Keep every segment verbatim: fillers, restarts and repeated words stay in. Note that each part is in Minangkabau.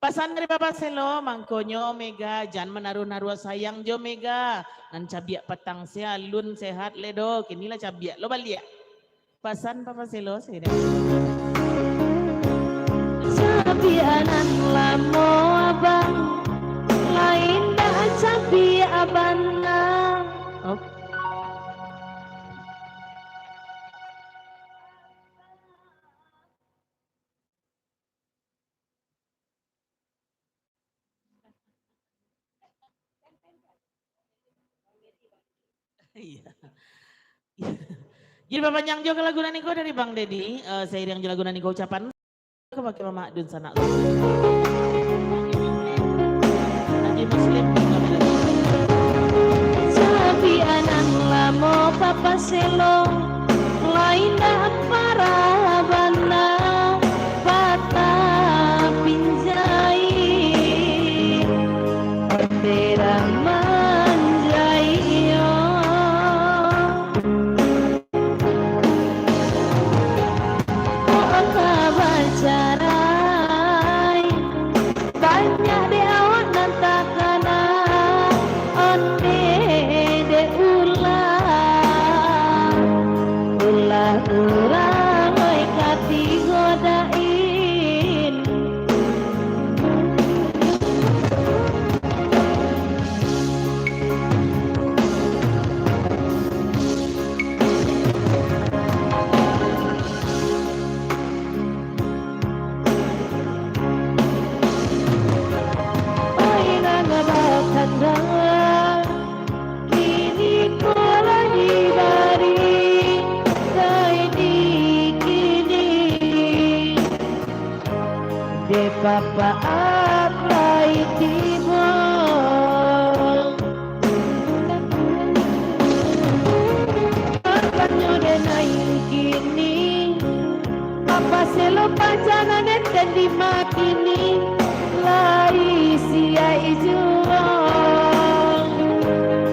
Pasan dari Papa Selo, mangkonyo Mega, jan manaruah-naruah sayang jo Mega. Nan cabiak patang se alun sehat le doh, kini lah cabiak lo baliak. Pasan Papa Selo, sairing. Cabiak nan lamo abang, lain dak cabiak bana. Oh. Iya. Jadi, bapanjang juo ka lagu nan iko dari Bang Dedi, eh, sairing jo lagu nan iko ucapan. Kabake mamak dunsanak. Haji Muslim, kami lagi. Jadi anak lamo Papa Selo, lain dak parah bana patah pinjai, onde dak manjai yo. Kok ka bacarai, banyak dek awak nan takana, onde dek ulah, ulah urang oi ka tigo dain. Oi nan bakandang, kini ko lah dibari, dai di kini. Dek papaak lai tibo. Kabanyo dek nan kini, Papa Selo paja nan eten di makini, lai siaik juo.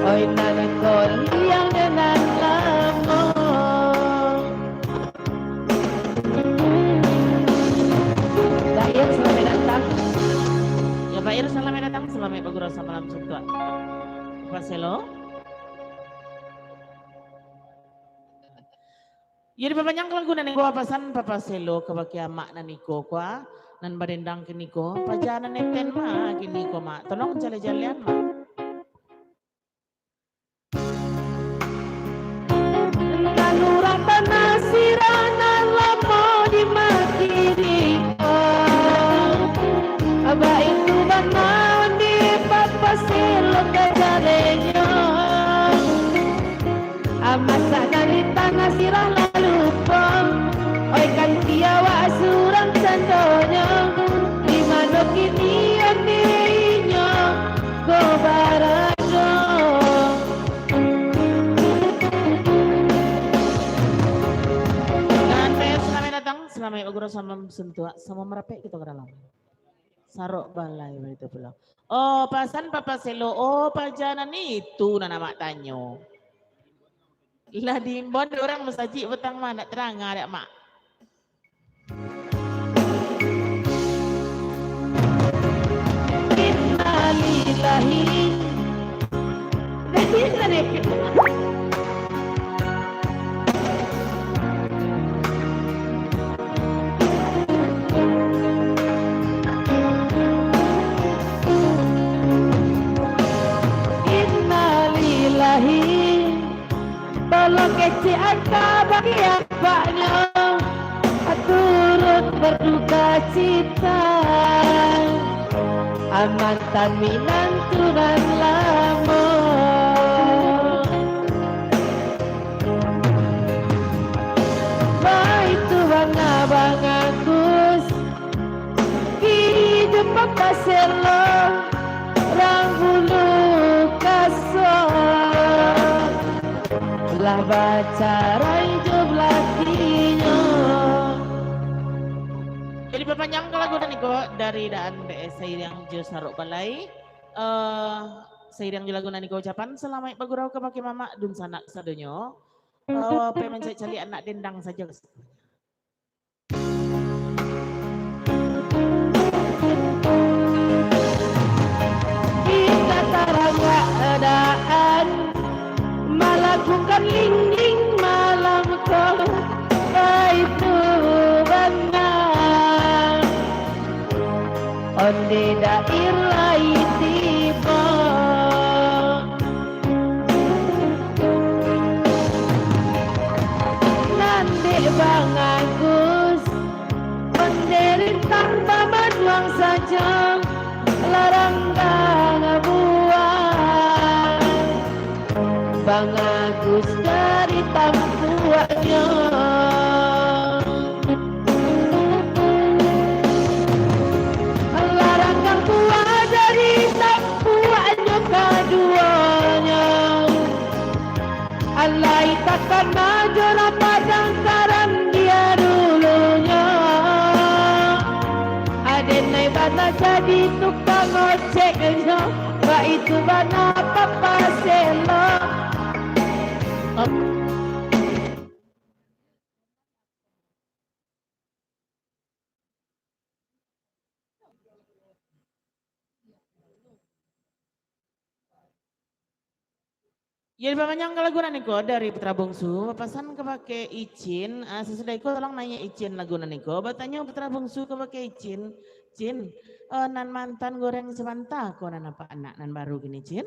Oi nan koliang dek nan lamo. Pak Ir, salamaik datang. Yo, Pak Ir, salamaik datang, salamaik bagurau samalam suntuak. Papa Selo. Yo, dipapanjang ka lagu nan iko, pasan Papa Selo kabake amak nan iko ko, nan badendang kiniko, paja nan eten mah kiniko, Mak. Tolong jale-jalean, Mak. Nan urang tanah sirah nan lamo dimakini, baitu bana di Papa Selo ka jalenyo. Masak nan di tanah sirah lalu pom, oi kan kiawak surang candonyo, di mano kini ondeh inyo ko barado. Nan P S, salamaik datang, salamaik bagurau, salam suntuak, samo marapek kito ka dalam. Sarok balai baitu pulo. Oh, pasan Papa Selo, oh, paja nan itu nan amak tanyo. Lah diimbau dek urang masajik patang mah, ndak taranga dek, Mak. Innalillahi. Innalillahi. Tolong kecek angka bagi apaknyo, turut berduka cita. Amantan minantu nan lamo. Baitu bana Bang Agus, iduik Papa Selo, rang bulu kaso, lah bacarai jo balakinyo. Jadi, bapanjang ka lagu nan iko dari Daan B S Sairiang jo Sarok Balai. Eh, sairiang jo lagu nan iko ucapan, salamaik bagurau kabake mamak dunsanak sadonyo. Eh, pai mancaliak-caliak anak dendang sajo. Dair lai tibo. Nan dek Bang Agus, onde rintang bamanuang sajo, larang bang buah. Bang Agus dari tampuaknyo. Larang bang buah dari tampuaknyo kaduonyo. Alai takana jo urang Padang Karambia dulunyo. Aden ai bana jadi tukang ojeknyo, baitu bana Papa Selo. Jadi, bapanjang ka lagu nan iko dari Putra Bungsu, bapasan kabake Icin, ah, sasudah iko tolong naiak Icin lagu nan iko, batanyo Putra Bungsu kabake Icin, "Cin, eh, nan mantan goreng sabanta ko nan apak anak nan baru kini, Cin?"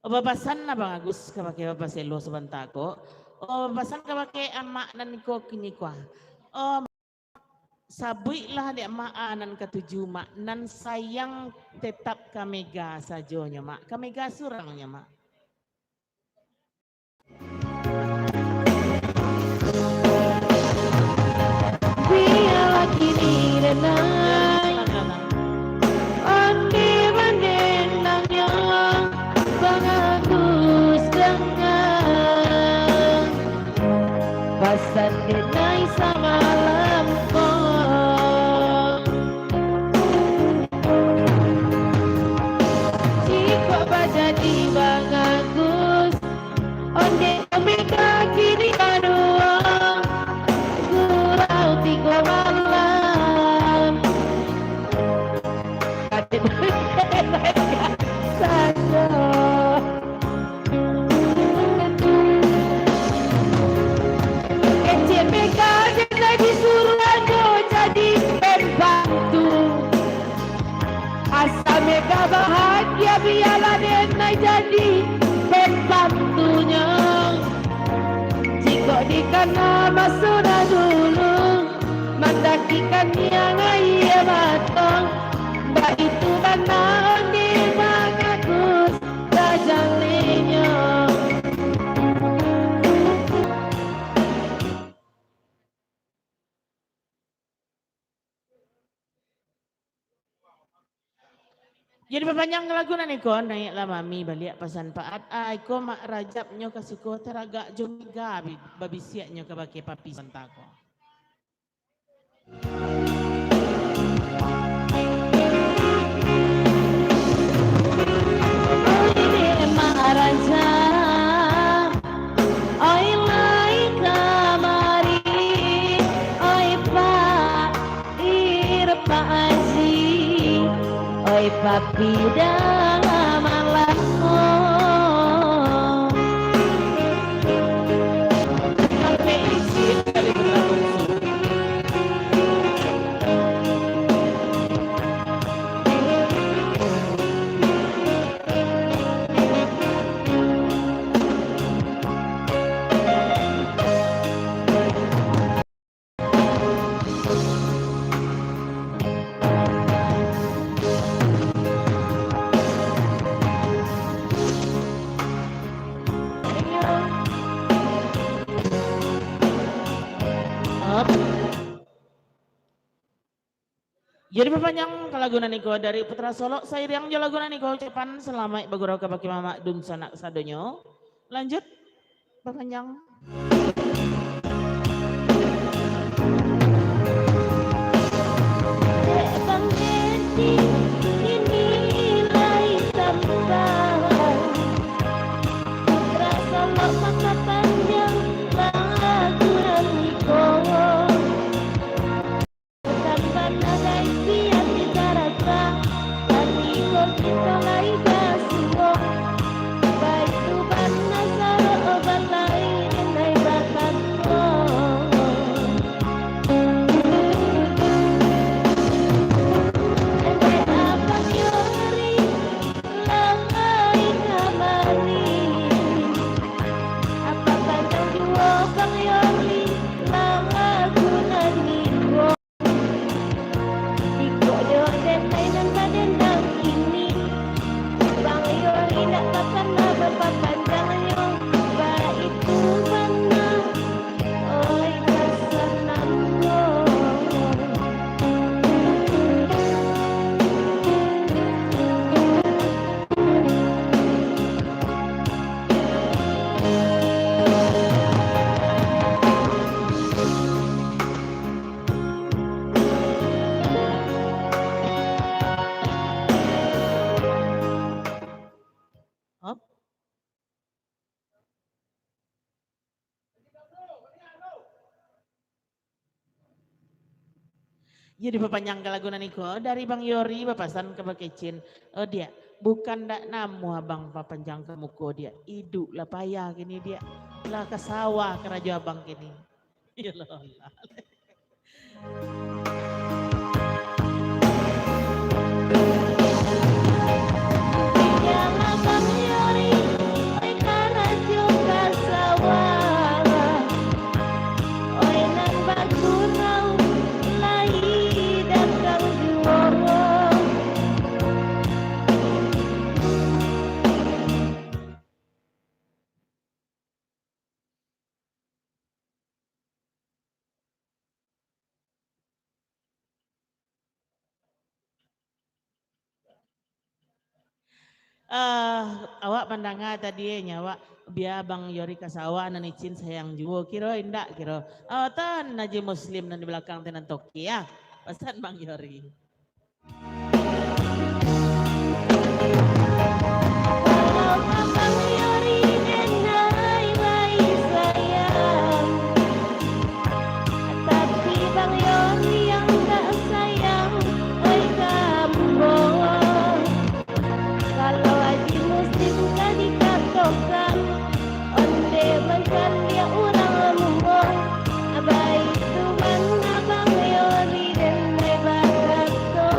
Oh, bapasan lah Bang Agus kabake Bapak Selo sabanta ko. Oh, bapasan kabake amak nan iko kini ko ah. Oh, sabuiklah dek Mak A nan katuju, Mak, nan sayang tetap ka Mega sajonyo, Mak. Ka Mega surangnyo, Mak. Bialah kini denai, onde mandendangnya, Bang Agus dangan pasan denai samalam ko. Jikok bajadi Bang Agus, onde Mega kini kaduo, gurau tigo malam. Sajo. Kecil Mega denai disuruahnyo jadi pembantu. Asa Mega bahagia, bialah denai jadi pembantunyo. Jikok dikana maso dahulu, mandakikan niang aia mato, baitu bana onde Bang Agus. Tajalinyo. Jadi, bapanjang lagu nan iko, naiaklah mami baliak pasan paat. Ah, iko Mak Rajab nyo ka siko taragak jo Mega bi-, babisiaknyo kabake papi sabanta ko. Oi dek Mak Raja, oi lai kamari, oi Pak Ir Pak Aji, oi papi dah malam ko. Jadi, bapanjang ka lagu nan iko dari Putra Solok, sairiang jo lagu nan iko ucapan salamaik bagurau kabake mamak dunsanak sadonyo. Lanjut, bapanjang. Dek Bang Dedi, kini lai sampai. Putra Solok masa panjang lagu nan iko. Bukan bana dai Jadi bapanjang ka lagu nan iko dari Bang Yori bapasan ka Bakecin, "Eh, Diak, bukan ndak namuah abang bapanjang ka muko, Diak. Iduik lah payah kini, Diak. Lah ka sawah karajo abang kini." Iyolah. Iyolah Bang Yori, oi karajo ka sawah. Oi nan bagurau, lai datang juo. Eh, awak mandanga tadi, eh, nyo awak, bia Bang Yori ka sawah, nan icin sayang juo, kiro indak, kiro. Oh, tan Haji Muslim nan di balakang tu nan toke, ah. Pasan Bang Yori. Walau Abang Yori denai lai sayang, tapi Bang Yori yang tak sayang, oi ka ambo. Kalau Haji Muslim ka dikatokan, ondeh mancaliak urang ambo, baitu bana Bang Yori denai bakato.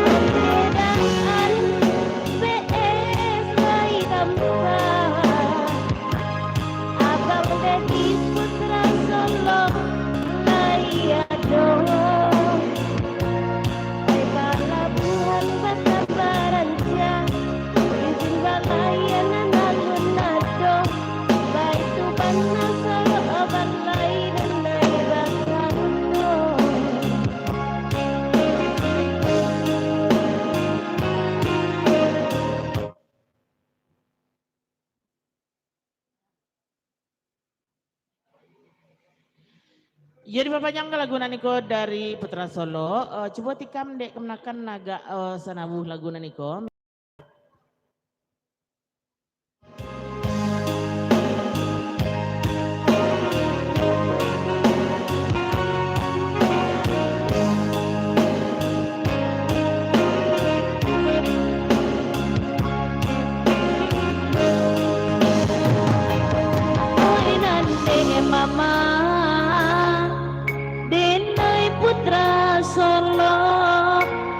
Ondeh daan P S lai tampak, Abang Dedi Putra Solo lai ado. Oi palabuahan Batam Barancak, izin balayan alun ado, baitu bana Solo balai denai bakato. Iyo, dipapanjang ka lagu nan iko dari Putra Solo. Eh, cubo tikam dek kamanakan agak, eh, sanabuh lagu nan iko. Oi nan dek mama, denai Putra Solo,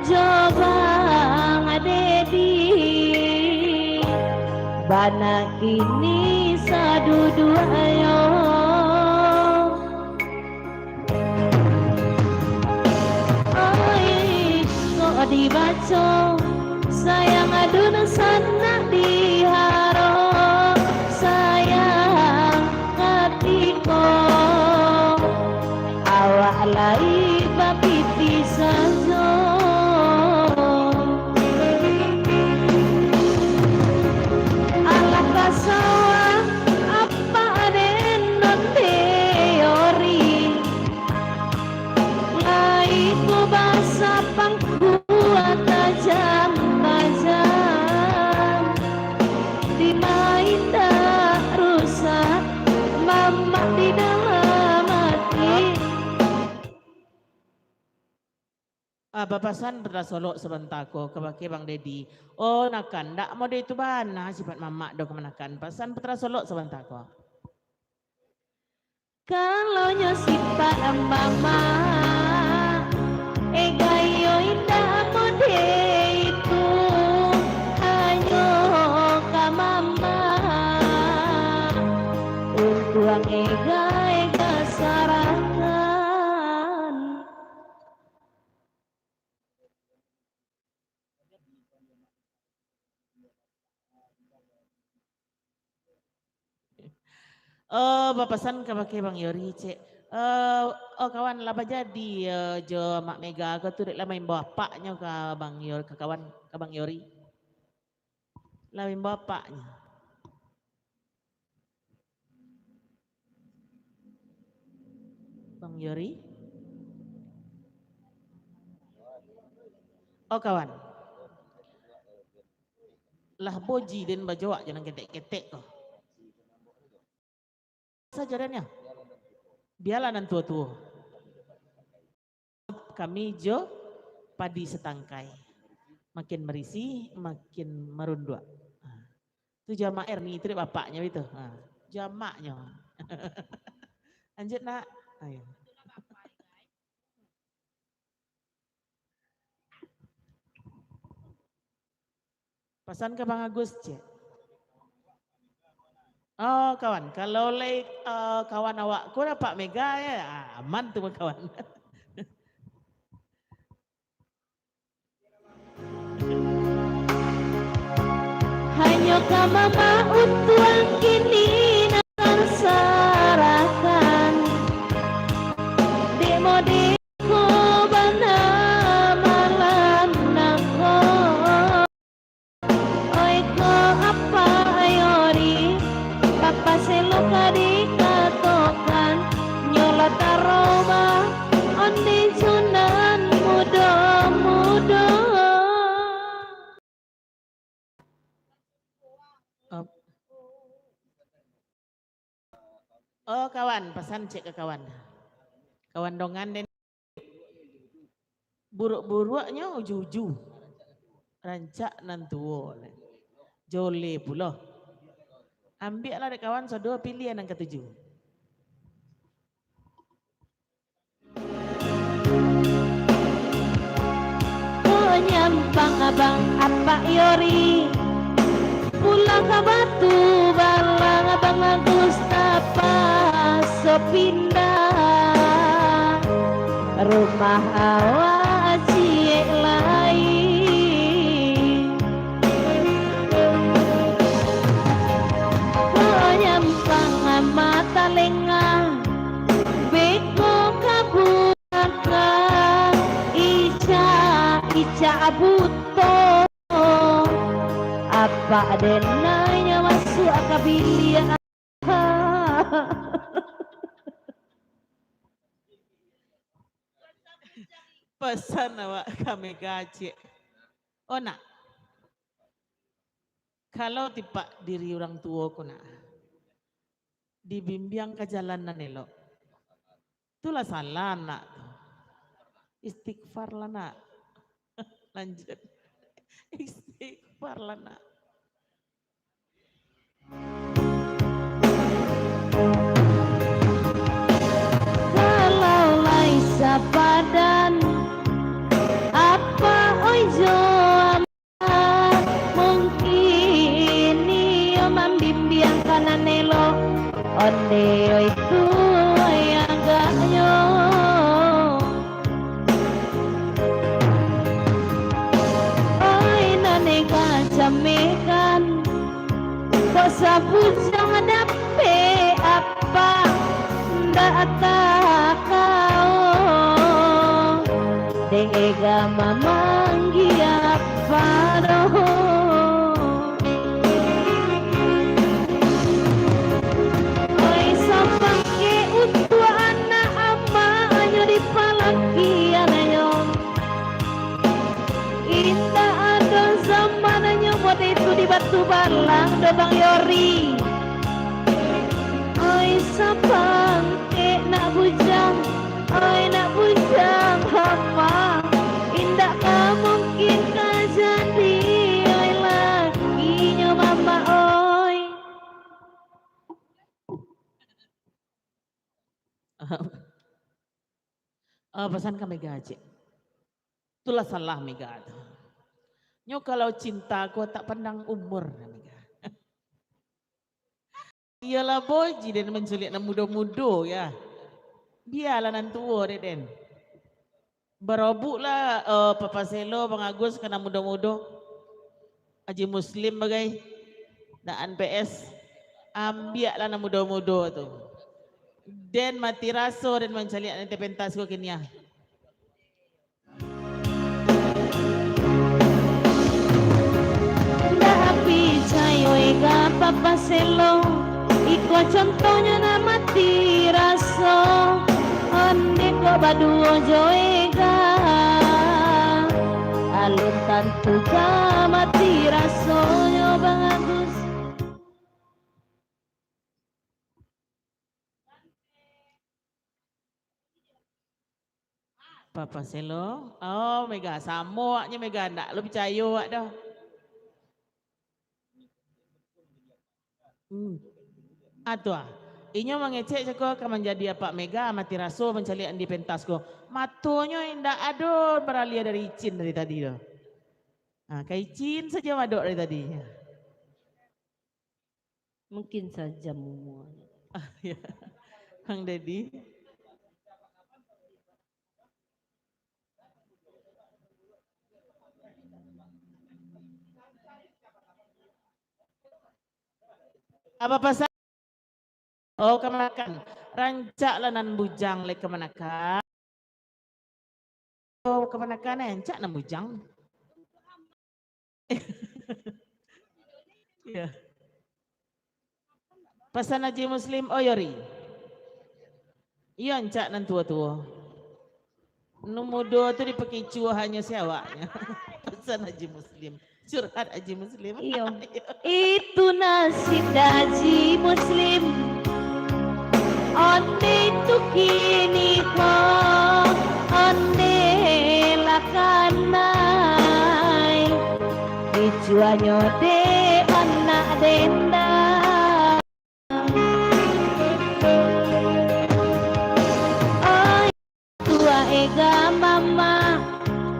jo Bang Dedi, bana kini saduduaknyo. Oi, kok dibaco, sayang dunsanak diharo, sayang katiko awak lai bapitih sajo. Alah ka sawah, apak den onde Yori. Lai ko basa pangkuah tajam-tajam, dima indak rusak, mamak di dalam ati. Ah, bapasan Putra Solo sabanta ko kabake Bang Dedi. Oh, nakan, ndak mode itu bana sifat mamak do kamanakan. Pasan Putra Solo sabanta ko. Kalau nyo sifat mamak, eh, gayo indak mode itu, hanyo ka mamak, untuang ega-ega sarahan. Oh, bapasan kabake Bang Yori, cek. Eh, oh, kawan, lah bajadi, eh, jo Mak Mega ko tu, dek lah maimbau apaknyo ka Bang Yori, ka kawan, ka Bang Yori. Lah maimbau apaknyo. Bang Yori? Oh, kawan. Lah boji den bajawab, jangan ketek-ketek ko. sajo den yo. Bialah nan tuo-tuo. Kami jo padi satangkai. Makin marisi, makin marunduak. Ha. Tu jamak Erni, tu dek bapaknyo itu. Ha. Jamaknyo. Lanjut, Nak. Ayo. Pasan ka Bang Agus, cek. Oh, kawan, kalau lai, eh, kawan awak ko dapek mega, ya, aman tu, kawan. Hanyo ka mama untuang kini nan tarsarahkan. Dek mode ko bana malam nangko. Oi ko apa ayo ri, papaselo ka dikatokan, nyo lah taroma, ondeh jo nan mudo-mudo. Op. Oh, kawan, pasan cek ka kawan. Kawan dongan den. Buruak-buruaknyo uju-uju. Rancak nan tuo. Joleh pulo. Ambiaklah dek kawan, sado piliah nan katuju. Ko nyampang abang apak yori, pulang ka Batu Balang abang Agus tapaso pindah, rumah awak ciek lai. Ko nyampang mata lengah, beko ka bulakang, icak-icak buto, apak den nyo masuak ka biliak. Pasan awak ka Mega ciek. Oh, Nak. Kalau tipak diri urang tuo ko, Nak, dibimbiang ka jalan nan elok, tu lah salah, Nak. Istighfar lah, Nak. Lanjut. Istighfar lah, Nak. Kalau lai sapadan, apak oi jo amak, mungkin iyo mambimbiang ka nan elok, ondeh oi tu oi agaknyo. Oi nan ega-camekan, kok sabujang dapek apak ndak takao, dek ega mamanggia apak doh. Oi sapangkek untuak anak amaknyo di palakiannyo. Indak ado zamannyo mode tu di Batu Balang doh, Bang Yori. Oi sapangkek nak bujang, oi nak bujang amak, indak ka mungkin ka jadi, oi lakinyo mamak, oi. Ah, pasan ka Mega ciek. Itulah salah Mega tu. Nyo kalau cinta ko tak pandang umur, Mega. Iyolah, boji den mancaliak nan mudo-mudo, ya. Bialah nan tuo dek den. Barobuklah, eh, Papa Selo, Bang Agus, ka nan mudo-mudo. Haji Muslim bagai, daan P S. Ambiaklah nan mudo-mudo tu. Den mati raso den mancaliak nan di pentas ko kini ah. Ndak picayo ega Papa Selo, iko contohnyo nan mati raso. Ondeh kok baduo jo ega, alun tantu ka mati rasonyo, Bang Agus. Papa Selo. Oh, Mega. Samo awaknyo, Mega. Ndak lo picayo awak doh. Hmm. Ah, tu ah. Inyo mangecek cako ka manjadi apak Mega, mati raso mancaliak di pentas ko. Matonyo indak ado baraliah dari icin dari tadi tu. Ah, ka icin sajo madok dari tadi. Mungkin sajam umua. Ah, ya. Kang Dedi. Apa pasan? Oh, kamanakan. Rancaklah nan bujang lai kamanakan. Oh, kamanakan, eh, rancak nan bujang. Iya. Pasan Haji Muslim, oh, Yori. Iyo, rancak nan tuo-tuo. Nan mudo tu dipakicuah hanyo si awaknyo. Pasan Haji Muslim. Curhat Haji Muslim. Iyo. Itu nasib Haji Muslim. Onde tu kini ko, onde lah kanai. Dicuahnyo dek anak denda. Ai, tuo ega mamak,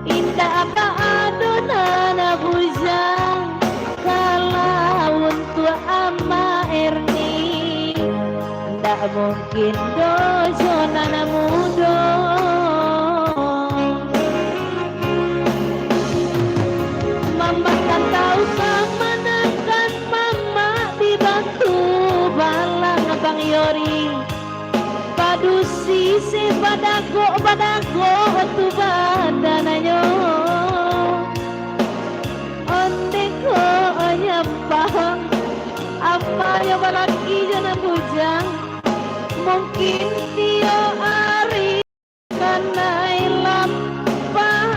indak ka ado nan bujang. Kalau untuak Amak Erni, indak mungkin doh jo nan mudo. Mamak kan tahu kamanakan mamak dibantu balang Bang Yori. Padusi se badagok-badagok tu badannyo. Onde ko nyampang, apo yo balaki jo nan bujang. Mungkin tiok ari kanai lampang.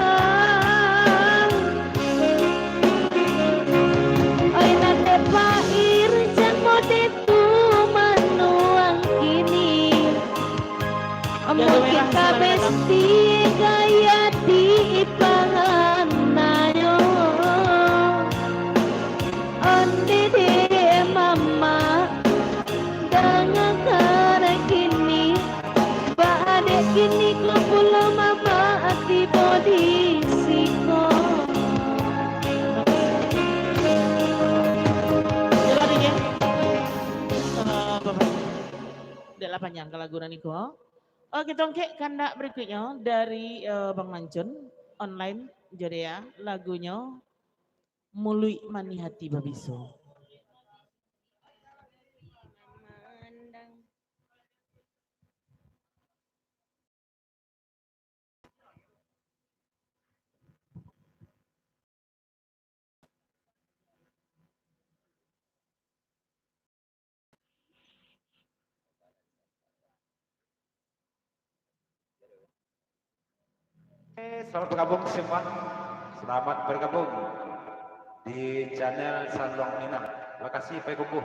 Oi, nan dek pair jan mode tu manuang kini. Mungkin ka besti gaya di pangananyo. Onde dek mamak, dangakan kini, baa dek kini ko pulo mamak tibo di siko. Dek lah panjang ka lagu nan iko. Oke, tongkek kandak berikutnyo dari, eh, Bang Mancun online, Jodea, lagunyo Muluik Manih Hati Babiso. Eh, selamat bergabung semua. Selamat bergabung di channel Saluang Minang. Terima kasih, Payakumbuh.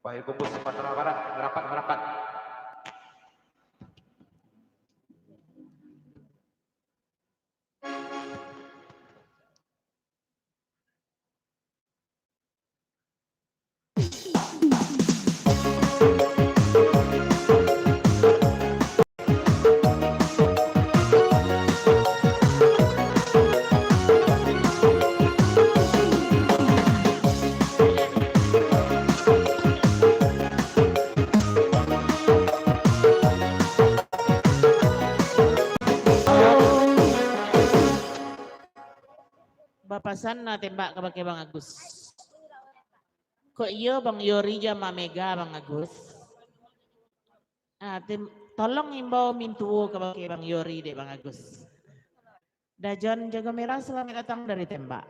Payakumbuh Sumatera Barat, merapat, merapat. Bapasan lah tembak kabake Bang Agus. Kok iyo Bang Yori jo Mama Mega, Bang Agus? Ah, tem-, tolong imbau mintuo kabake Bang Yori dek Bang Agus. Dajon Jago Merah, selamat datang dari Tembak.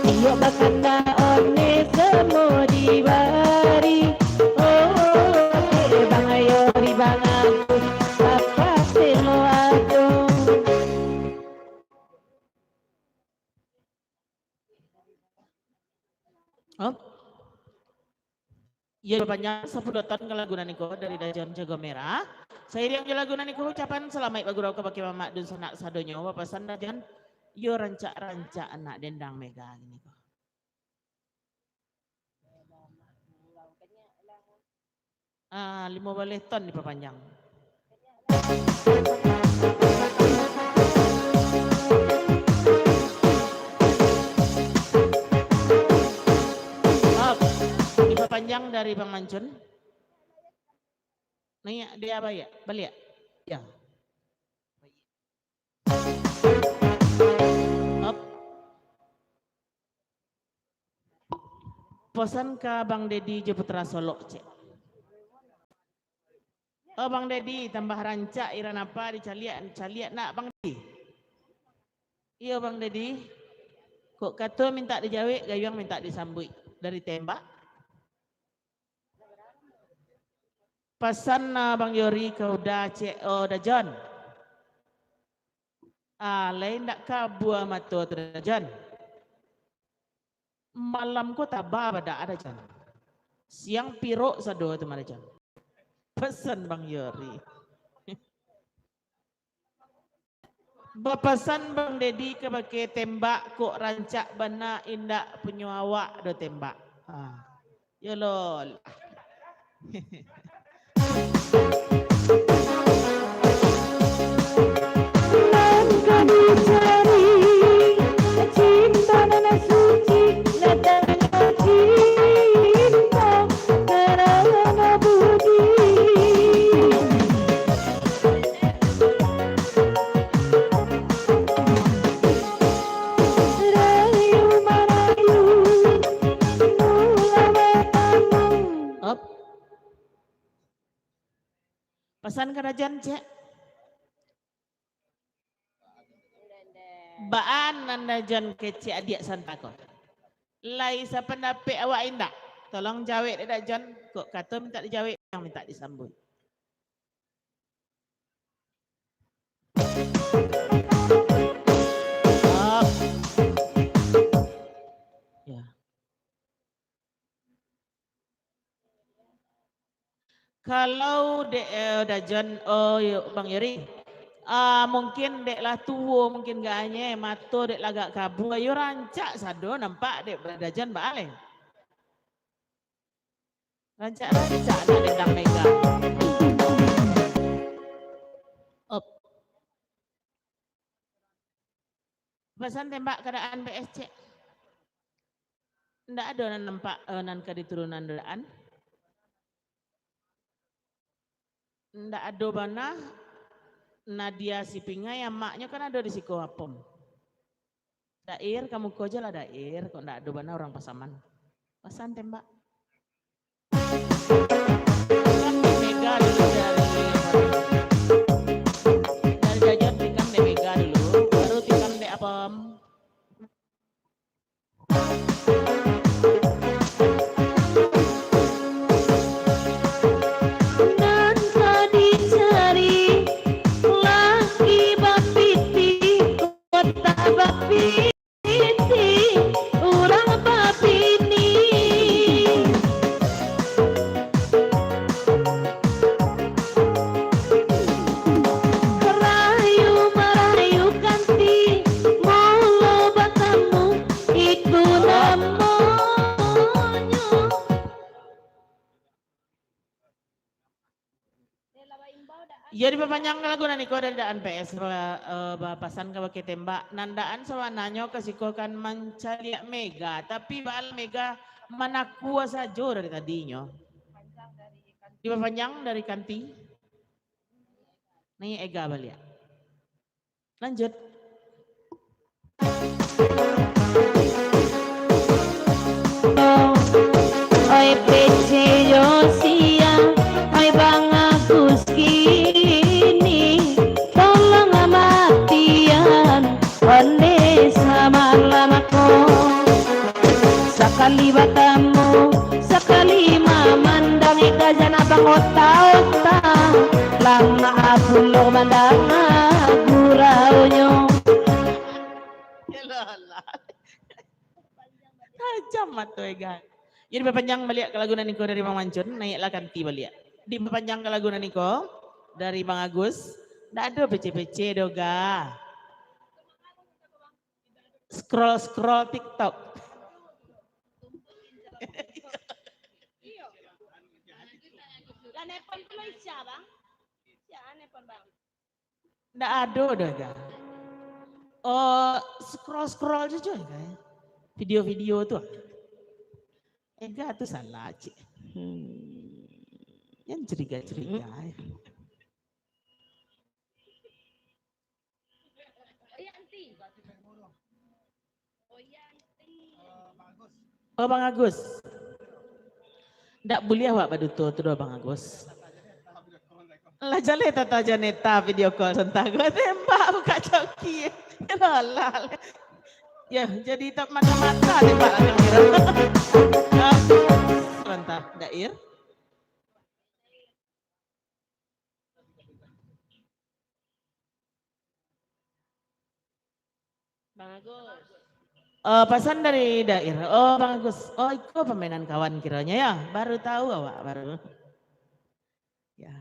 Iyo, bakanda one samo dibari. Oh, eh, Bang Yori, Bang Agus, apa semua tu? Oh. Iyo, bapanjang sapuluah ton ka lagu nan iko dari Dajon Jago Merah. Sairiang jo lagu nan iko, ucapan salamaik bagurau kabake mamak dunsanak sadonyo. Bapasan Dajon, iyo rancak-rancak anak dendang Mega gini ko. Ah, limo baleh ton dipapanjang. Op, dipapanjang dari Bang Mancun. Naiak dia baliak, baliak. Ya. Op. Posan ka Bang Dedi jo Putra Solok, cek. Oh, Bang Dedi, tambah rancak iran apa dicaliak, caliak nak, Bang Dedi? Iyo, Bang Dedi. Kok kato mintak dijawek, gayuang mintak disambuik. Dari Tembak. Pasan, ah, Bang Yori ka Uda, cek, oh, Dajon. Ah, lai ndak kabua mato tu, Dajon. Malam ko taba badak, Dajon. Siang pirok sado tu mah, Dajon. Pasan Bang Yori. Bapasan Bang Dedi kabake Tembak, kok rancak bana indak punyo awak doh Tembak. Ha. Yo lo lah. Nan ka dicari, cinta nan suci, datang cinta karano budi. Rayu marayu, mula batamu. Op. Pasan ka Dajon, cek. Baa nan Dajon kecek adiak santa ko? Lai sapandapek awak indak? Tolong jawek dek Dajon. Kok kato mintak dijawek, yang mintak disambuik. Op. Ya. Kalau dek, eh, Dajon, oh, yo, Bang Yori, ah, mungkin dek lah tuo, mungkin gaknyo, mato dek lah agak kabua, yo rancak sado nampak dek Dajon baaleh. Rancak-rancak anak dendang Mega. Op. Pasan Tembak kadaan B S C. Ndak ado nan nampak, eh, nan ka diturunan daan. Ndak ado bana. Nadia Sipingai, amaknyo kan ado di siko Apom. Dair, ka muko jo lah Dair, kok ndak ado bana urang Pasaman. Pasan Tembak. Tikam Mega dulu dari, dari Dajon, tikam dek Mega dulu, baru tikam dek Apom. Nan ka dicari, laki bapiti, kota bapiti. Titi urang babini. Rayu marayu kanti, mulo batamu, itu namonyo. Iyo, dipapanjang lagu nan iko dari Daan P S, ba-, eh, bapasan kabake Tembak. Nan Daan sabananyo ka siko kan mancaliak Mega, tapi baa Mega manakua sajo dari tadinyo. Dipapanjang dari Kanti. Ni Ega baliak. Lanjut. Oi P C Josia, oi Bang Agus kini, tolong amatian onde samalam ako. Sakali batamu, sakali mamandang, ika jana bangota-ota, lama pulo mandanga guraunyo. Tajam mato Ega. Jadi, bapanjang baliak ka lagu nan iko dari Bang Mancun, naiaklah kanti baliak. Dipapanjang ka lagu nan iko dari Bang Agus. Ndak ado pece-pece doh, ga. Scroll-scroll TikTok. Lah nelpon tu lo Ica, Bang. Ica nelpon, Bang. Ndak ado doh, ga. Oh, scroll-scroll je, coy, ga. Video-video tu. Ega tu salah, cik. Hmm. Jangan curiga-curiga, eh. Oh, Bang Agus. Ndak buliah awak baduto tu doh, Bang Agus. Lah jaleh Tata Janeta video call santa. Gua tembak buka coki. Alah. Ya, jadi tak mata-mata tembak lah kira. Santa, Dair. Bang Agus. Oh, pasan dari Dair. Oh, Bang Agus. Oh, iko pamainan kawan kironyo, ya? Baru tahu awak, baru. Ya.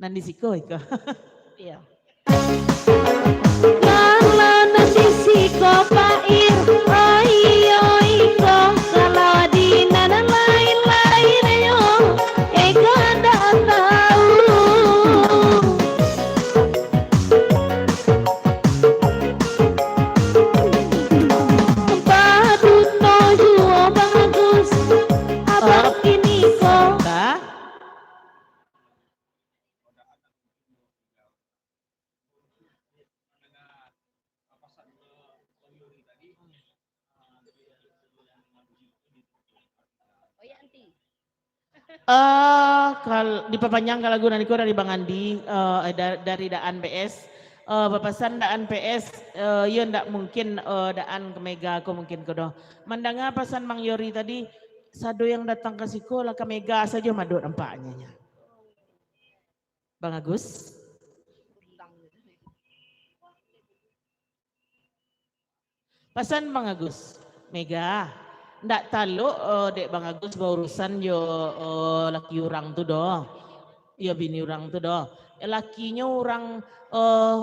Nan di siko iko. Iya. Kalau nan di siko Pak Ir, oh iyo iko. Kalau di nan lain-lainnyo, Ega ndak tahu. Baduto juo Bang Agus, abang kini ko. Santa. Eh, kal-, dipapanjang ka lagu nan iko dari Bang Andi, eh, da-, dari Daan P S. Eh, bapasan Daan P S, eh, iyo ndak mungkin, eh, Daan ka Mega ko mungkin ko doh. Mandanga pasan Bang Yori tadi, sado yang datang ka siko lah ka Mega sajo mado nampaknyo nyo. Bang Agus. Pasan Bang Agus, Mega, ndak talok, eh, dek Bang Agus baurusan jo, eh, laki urang tu doh. Yo, bini urang tu doh. Lakinyo urang, eh,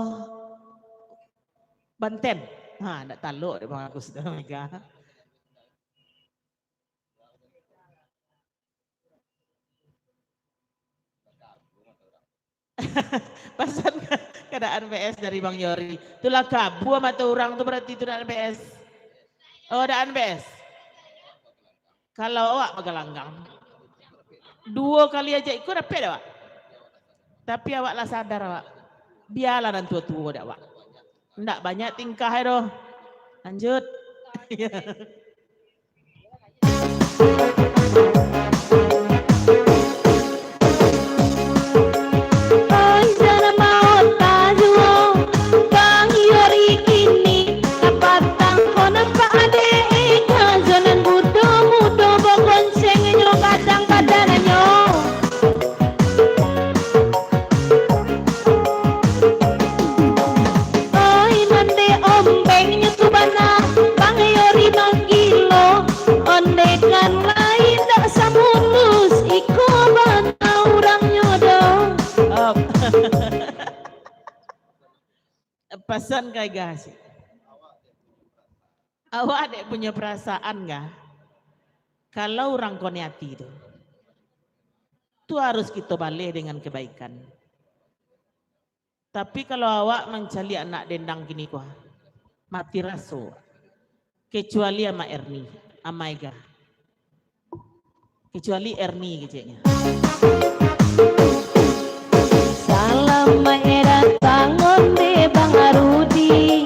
Banten. Ha, ndak talok dek Bang Agus tu, Mega. Pasan keadaan P S dari Bang Yori. Itulah kabua mato urang tu, berarti itu keadaan P S. Oh, keadaan P S. Kalau awak bagalanggang, duo kali aja iko dapek dek awak. Tapi awak lah sadar awak. Bialah nan tuo-tuo dek awak. Ndak banyak tingkah ai doh. Lanjut. Oi, jan maota juo, Bang Yori kini, kapatang ko nampak adek, ika jo nan mudo-mudo bagonceng nyo gadang badannyo. Oi, nan dek ombeng nyo tu bana, Bang Yori manggilo, onde kan lai ndak samulus iko bana urangnyo doh. Op. Pasan kai gas. Awak dek punyo perasaan kah? Kalau urang koniati tu, tu harus kito baleh dengan kebaikan. Tapi kalau awak mancaliak anak dendang kini ko, mati raso. Kecuali Ama Erni, Ama Ega. Kecuali Erni keceknya. Salam datang onde Bang Rudi.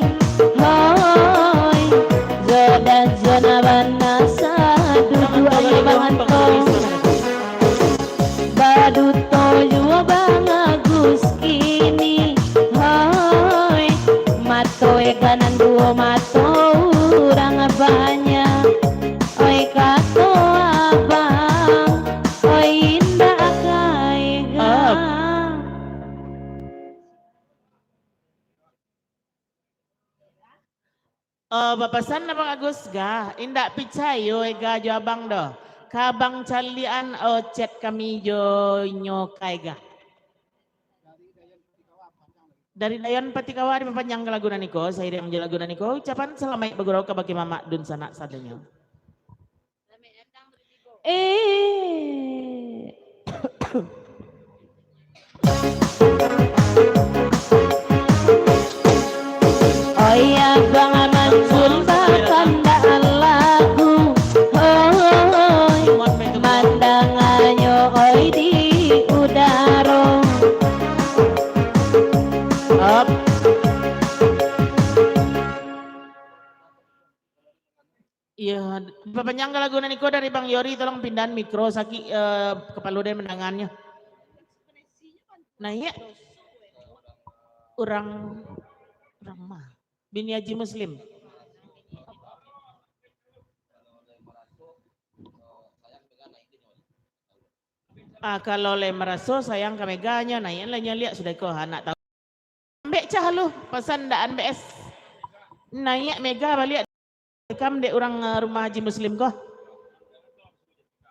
Hoi, jodah jona bana saduduak yo Bang Anto. Baduto juo Bang Agus kini. Hoi, mato Ega nan duo mato urang banyak. Oi kato abang, oi indak ka Ega. Oh, bapasan Abang Agus ga, indak picayo Ega jo abang doh. Tabang caliakan, oh, chat kami jo nyo Kaega. Dari Dayan Patikawa dipapanjang ka lagu nan iko, sairiang jo lagu nan iko, ucapan salamaik bagurau kabake mamak dunsanak sadonyo. Eh. Oi abang Mansur bakandak lagu, hoi, mandanganyo oi di udaro. Op. Iyo, dipapanjang ka lagu nan iko dari Bang Yori, tolong pindahan mikro sakik, eh, kapalo den mandangannyo. Naiak. Urang, urang ma? Bini Haji Muslim. Ah, kalau lai maraso sayang ka Mega nyo, naiak lah nyo liak sudah ko, ha, nak tahu. Ambek cah lu, pasan ndak ambek es. Naiak Mega baliak. Kam dek urang, eh, rumah Haji Muslim ko.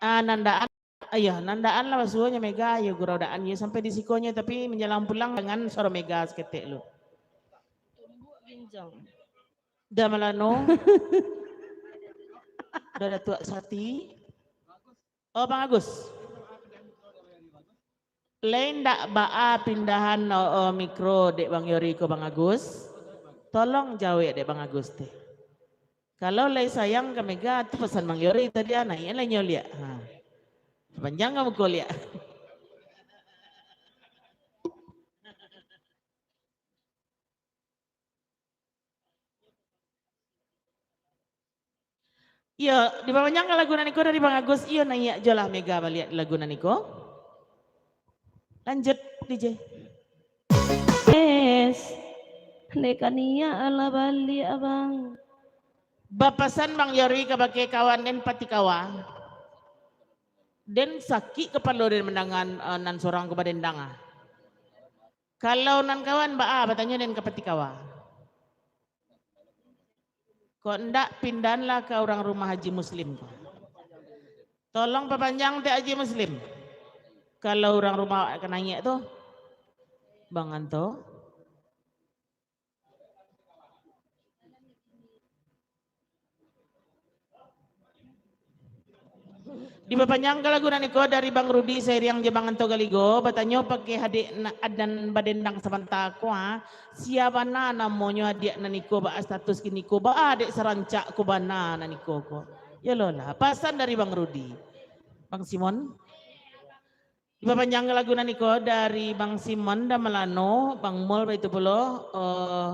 Ah, nandaan. Ayo, nandaan lah basuonyo Mega, ayo gurau daan yo sampai di sikonyo, tapi manjalang pulang dangan suaro Mega saketek lu. Dah Malano. Dah Datuak Sati. Oh, Bang Agus. Lai ndak baa pindahan, oh, oh, mikro dek Bang Yori ko, Bang Agus? Tolong jawek dek Bang Agus teh. Kalau lai sayang ka Mega, tu pasan Bang Yori tadi, ah, naiak lah nyo liak. Ha. Panjang ka muko liak. Iyo, dipapanjang ka lagu nan iko dari Bang Agus. Iyo, naiak jo lah Mega baliak di lagu nan iko. Lanjut, D J. Es, dek kaniak lah baliak, Bang. Bapasan Bang Yori kabake kawan den Patikawa. Den sakik kapalo den mandanga, eh, nan surang ko badendang, ah. Kalau nan kawan baa, batanyo den ka Patikawa. Kok ndak, pindahanlah ka urang rumah Haji Muslim ko. Tolong papanjang dek Haji Muslim. Kalau urang rumah awak ka naiak tu, Bang Anto. Dipapanjang ka lagu nan iko dari Bang Rudi sairiang jo Bang Anto Galigo, batanyo pake hadek na-, adan badendang sabanta ko, ha. Sia bana namonyo adiak nan iko, baa status kini ko, baa dek sarancak ko bana nan iko ko. Yo lo lah, pasan dari Bang Rudi. Bang Simon. Dipapanjang ka lagu nan iko dari Bang Simon Damalano, Bang Mul baitu pulo, eh,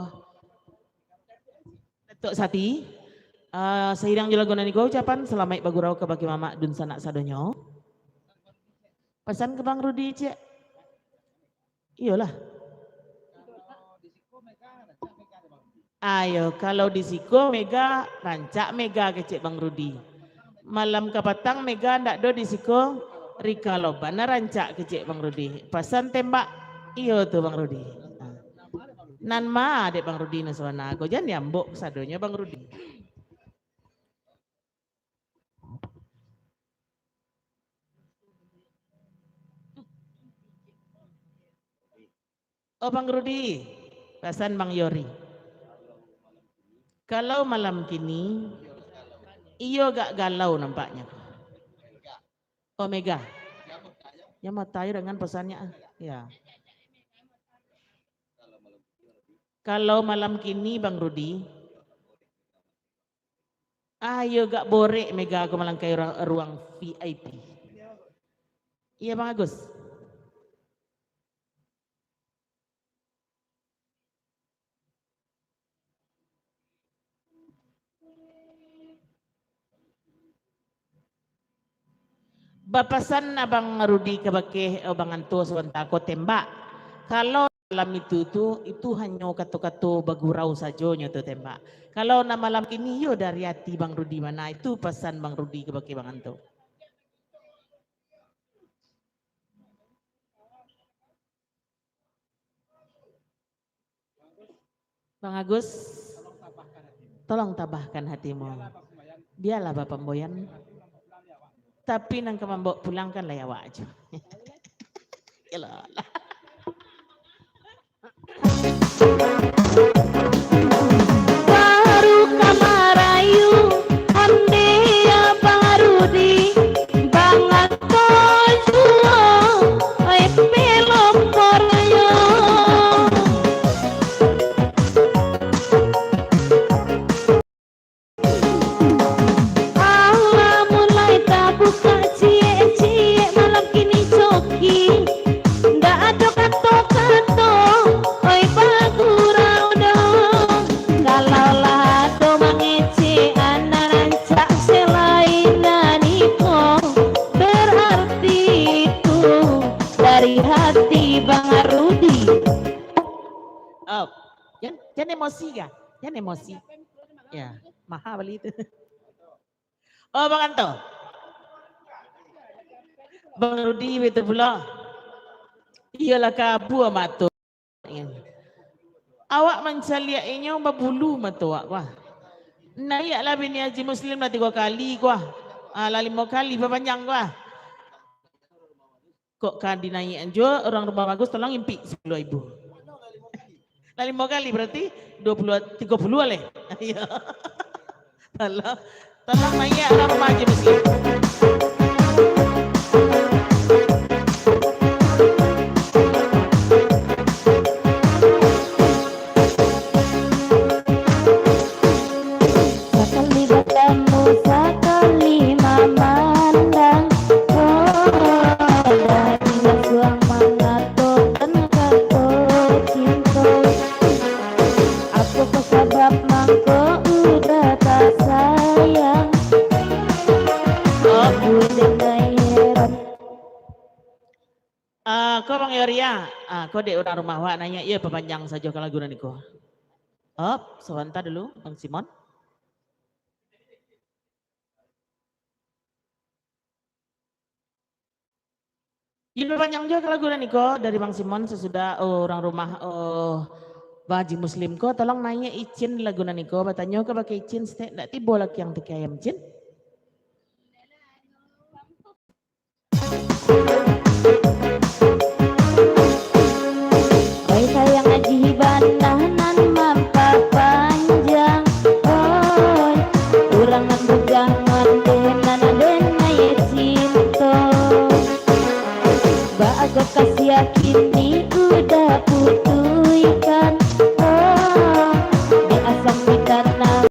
Datuk Sati. Eh, sairiang jo lagu nan iko, ucapan salamaik bagurau kabake mamak dunsanak sadonyo. Pasan ka Bang Rudi, ciek. Iyolah. Ayo, kalau di siko Mega, rancak Mega kecek Bang Rudi. Malam kapatang Mega ndak do di siko, Rika Loban rancak kecek Bang Rudi. Pasan tembak, iyo tu Bang Rudi. Nah. Nan ma dek Bang Rudi nan sabana ko, jan diambok sadonyo Bang Rudi. Oh, Bang Rudi, pasan Bang Yori. Kalau malam kini, iyo agak galau nampaknyo. Oh, Mega. Ya, mau tayo dengan pesannya, ah. Ya. Kalau malam kini, Bang Rudi, ayo gak borek Mega ko malangkahi ruang, ruang V I P. Iya, Bang Agus. Bapasan Abang Rudi kabake, eh, Bang Anto sabanta ko tembak. Kalau dalam itu tu, itu hanyo kato-kato bagurau sajo nyo tu tembak. Kalau nan malam kini yo dari ati Bang Rudi mah, itu pasan Bang Rudi kabake Bang Anto. Bang Agus, tolong tabahkan hatimu. Biarlah bapamboyan. Tapi nan ka mambaok pulang kan lai awak ajo. Iyolah. Baru ka marayu, ondeh Abang Rudi, bangato juo, oi, pelok korayo. Alah mulai tabukak ciek-ciek malam kini coki. Ndak ado kato-kato, oi bagurau doh. Kalau lah ado mangecek anak rancak selain nan iko, berarti itu dari hati Bang Rudi. Oh, jan, jan emosi ka? Jan emosi. Ya, maha bali tu. Oh, Bang Anto. Bang Rudi, betul pulo. Iyolah, kabua mato. Awak mancaliak inyo babulu mato awak, kuah. Naiaklah bini Haji Muslim lah tigo kali, kuah. Ah, lah limo kali bapanjang, kuah. Kok ka dinaiakan juo, urang Rumah Bagus, tolong impik sapuluah ribu. Lah limo kali, berarti duo puluah, tigo puluah leh. Iyo. Tolong, tolong naiak urang Rumah Haji Muslim. Sakali batamu, sakali mamandang. Oh, dari nan suang mangatokan kato cinto. Apokoh sabab mangko udah tak sayang? Oh, buliah nai heran. Ah, ko Bang Yoria, ah, ko dek urang rumah awak naiak, iyo papanjang sajo ka lagu nan iko. Op, sabanta dulu, Bang Simon. Iyo papanjang juo ka lagu nan iko dari Bang Simon, sasudah, oh, urang rumah, oh, Bang Haji Muslim ko, tolong naiak icin lagu nan iko, batanyo ka baka icin, saketek ndak tibo laki ang tiki ayam, Cin. Oi sayang, aji banah nan mampapanjang. Oi, urang nan bujangan deh nan denai cinto. Baago kasiah kini udah putuihkan. Oh, di asam di tanah.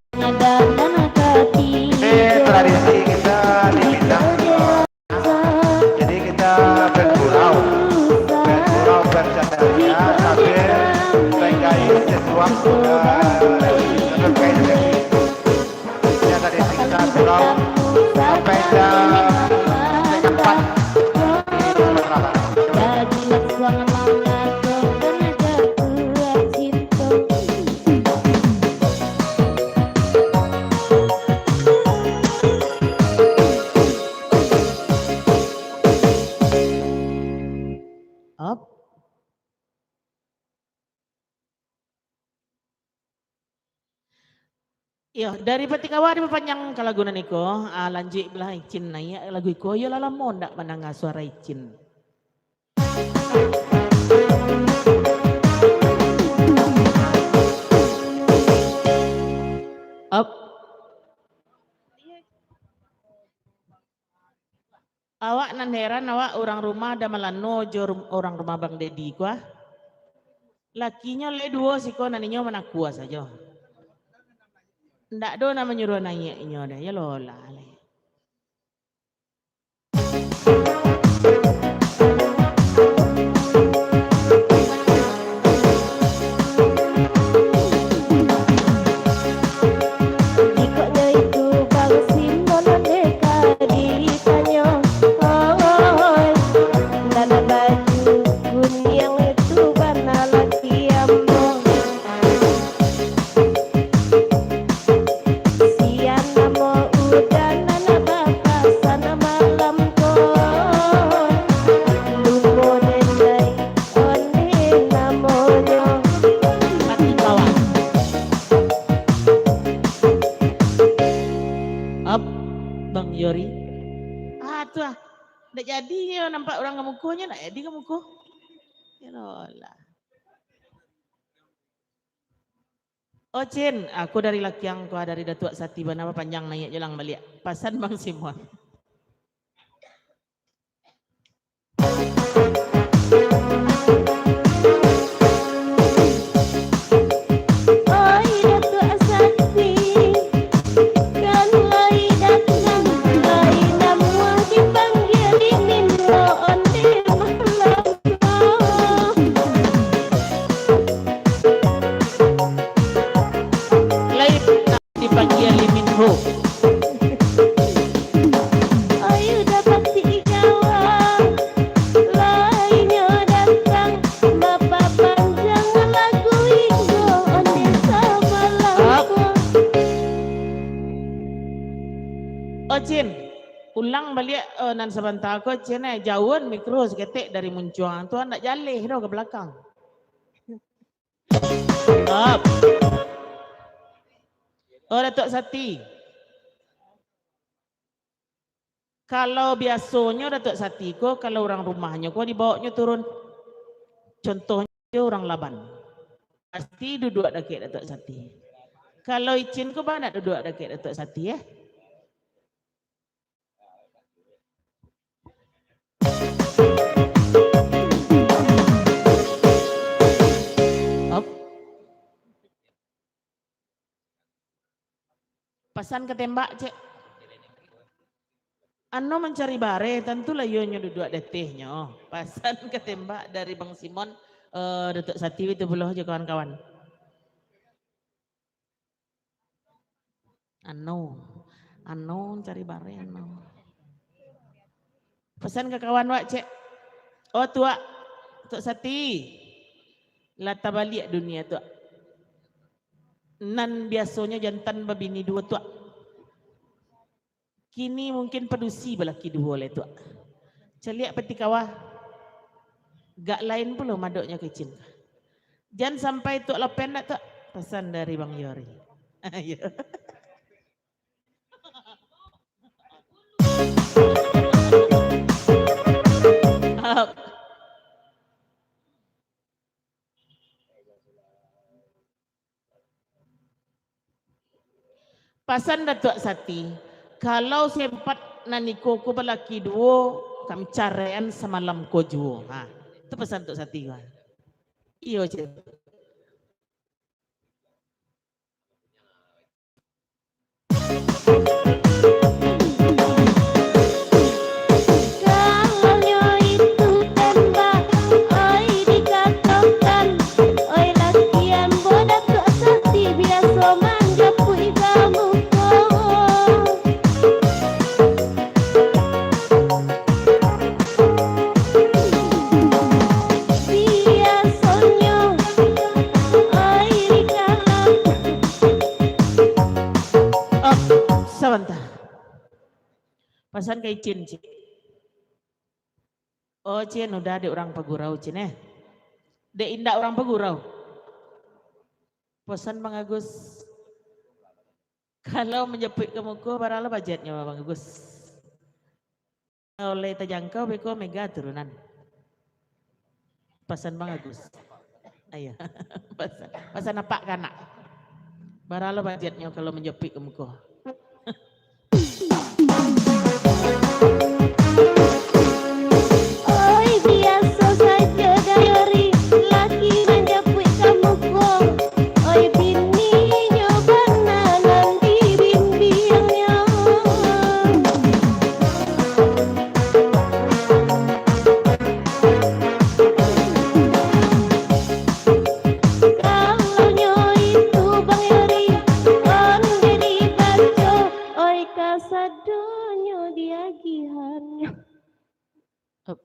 Eh, tradisi kita di Minang, eh, jadi kita bergurau, bergurau bercanda ria sambil menggain sesuap, eh, menggain. Ya, tradisi kita gurau sampai jam empat. Op. Iyo, dari Patikawa dipapanjang ka lagu nan iko, ah, lanjuik baliak Icin naiak lagu iko, iyo lah lamo ndak mandanga suaro Icin. Up. Awak nan heran, awak urang rumah Damalano jo rum-, urang rumah Bang Dedi ko ah. Lakinyo lai duo siko, nan inyo manakua sajo. Ndak ado nan manyuruah naiak inyo doh, yo lo lah lai. Jikok nyo itu Bang Simon nan deka ditanyo, oi, nan baju kuniang itu bana laki ambo. Sian namo udan nan bapasan malam ko, lumo denai ondeh namonyo. Mati bawah. Up, Bang Yori. tu ah. Ndak jadi nyo nampak urang ka muko, nyo ndak jadi ka muko. Yo lah. Oh, Cin, aku dari Lakiang ko, dari Datuak Sati bana, panjang naiak jo lang baliak. Pasan Bang Simon. Oi, Datuak Sati, kan lai datang, lai namuah dipanggia di Minro onde malam. Lai dipanggia Lee Min Ho. Ayu dapat si Igawa, lainyo datang, bapapanjang lagu Indo onde samalam. Up. Ko. Oh, Cin, ulang baliak, eh, nan sabanta ko, Cin, eh, jauhan mikro saketek dari muncuang tu, ndak jaleh doh ka balakang. Up. Oh, Datuak Sati. Kalau biasonyo Datuak Sati ko, kalau urang rumahnyo ko dibaoknyo turun. Contohnyo urang Laban. Pasti duduak dakek Datuak Sati. Kalau Icin ko bana duduak dakek Datuak Sati, eh. Op. Pasan ka tembak, cek. Ano mancari bareh, tantulah iyo nyo duduak di atehnyo. Pasan ka tembak dari Bang Simon, eh, Datuak Sati itu pulo jo kawan-kawan. Ano, ano cari bareh, ano. Pasan ka kawan wak, cek. Oh, Tuak, Tuak Sati. Lah tabaliak dunia, Tuak. Nan biasonyo jantan babini duo, Tuak. Kini mungkin padusi balaki duo lai, Tuak. Caliak peti kawah. Gak lain pulo madoknyo kicin. Jan sampai Tuak lapen nak, Tuak. Pasan dari Bang Yori. Ayo. Up. Pasan Datuak Sati, kalau sempat nan iko ko balaki duo, kami caraian samalam ko juo. Ha, tu pasan Datuak Sati ko. Iyo, cek. Kalau nyo itu tembak, oi dikatokan, oi laki ambo Datuak Sati biaso manjapuik bamuko. Biasonyo, oi dikatokan. Oh, sabanta. Pasan ka Icin, cik. Oh, Cin, udah dek urang pagurau, Cin, eh. Dek indak urang pagurau. Pasan Bang Agus. Kalau manjapuik ka muko, bara lah bajetnyo, Bang Agus? Kalau lai tajangkau, beko mega turunan. Pasan Bang Agus. Ayo. Pasan, pasan apak ka anak? Bara lah bajetnyo kalau manjapuik ka muko? Oi, biaso sajo dari laki manjapuik ka muko. Oi, bininyo bana nan dibimbiangnyo. Kalau nyo itu Bang Yori, onde dibaco, oi kasadonyo diagihannyo. Up.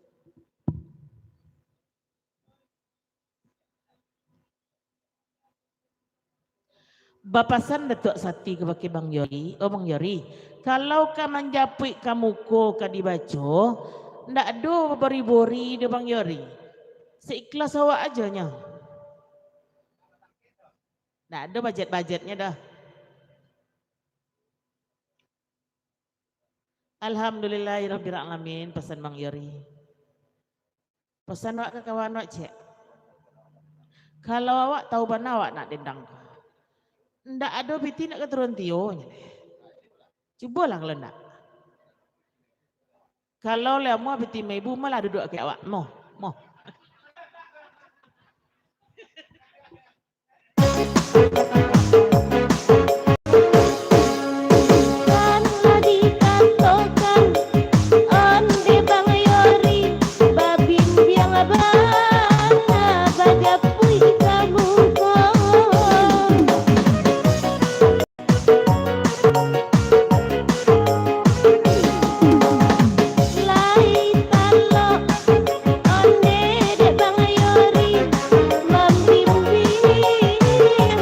Bapasan Datuak Sati kabake Bang Yori, "Oh, Bang Yori, kalau ka manjapuik ka muko ka dibaco, ndak ado babori-bori doh, Bang Yori. Saikhlas awak ajo nyo. Ndak ado bajet-bajetnyo doh." Alhamdulillahirabbil alamin, pasan Bang Yori. Pasan awak ka kawan awak, cek. Kalau awak tahu bana awak nak dendang ko, ndak ado piti nak ka turun tio, nyo. Cubolah kalau ndak. Kalau lah amuah piti maibu, malah duduak ka awak. Moh, moh. Kan lah dikatokan, onde Bang Yori, babimbiang bana, bajapuik ka muko. Lai talok onde dek Bang Yori, mambimbing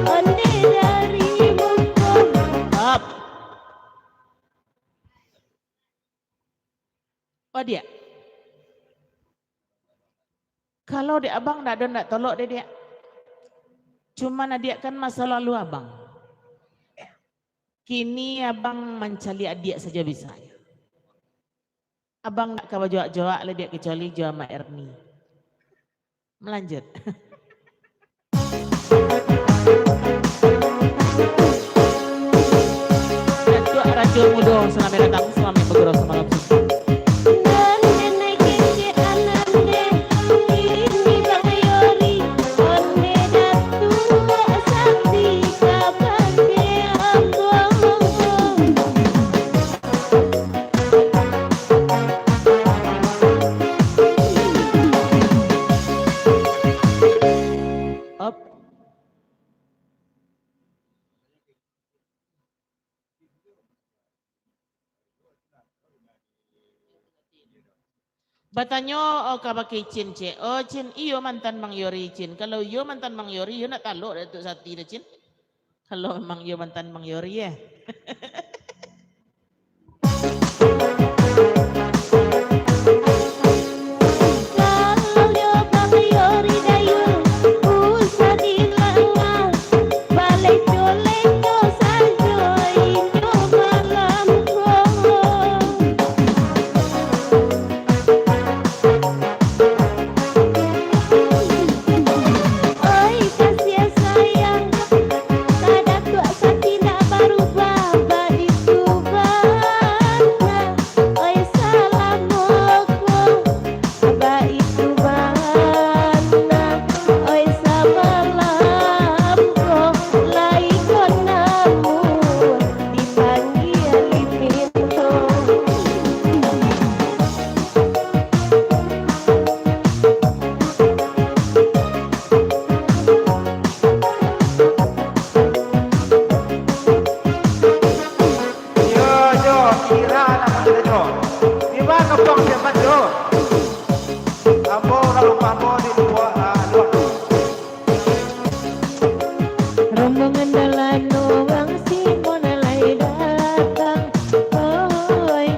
onde dari muko. Up. Oh, Diak. Kalau dek abang ndak ado ndak tolok deh, Diak. Cuman adiak kan masa lalu abang. Kini abang mancaliak adiak sajo bisanya. Abang ndak ka bajoak-joak lai, Diak, kecuali jo Amak Erni. Malanjut. Datuak Rajo Mudo, salamaik datang, salamaik bagurau samalam suntuk. Nan denai kecek anande, ini Bang Yori, onde Datuak Sandi ka pake ambo. Op. Batanyo, oh, ka bakeh Cin, cek. Oh, Cin, iyo mantan Bang Yori, Cin. Kalau iyo mantan Bang Yori, iyo nak talok Datuak Sandi dah, Cin. Kalau memang iyo mantan Bang Yori, eh. Kalau yo Bang Yori dayuang, usah dilanga, baleco-leco sajo inyo malam ko. Oi, kasiah sayang, ka Datuak Sandi ndak barubah, baitu bana. Oi, salamo ko, baitu bana. Oi, samalam ko, lai ko namuah dipanggia diminto. Iyo, jo, Ira namo kito, jo. Di ma kampuang Siaman, jo? Ambo urang rumah ambo di luak, ah, luak. Rombongan Dalano Bang Simon lai datang. Oi,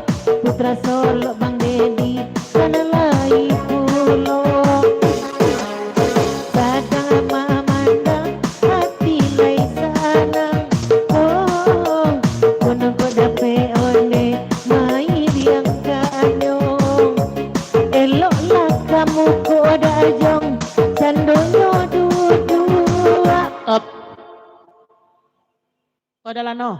Putra Solok Bang Dedi, kana lai pulo. Sadang mamandang, ati lai sanang. Oh, kono ko dapek onde, mai diangkatnyo. Eloklah ka muko Dajong, sandonyo duduak. Op. Ko Dalano.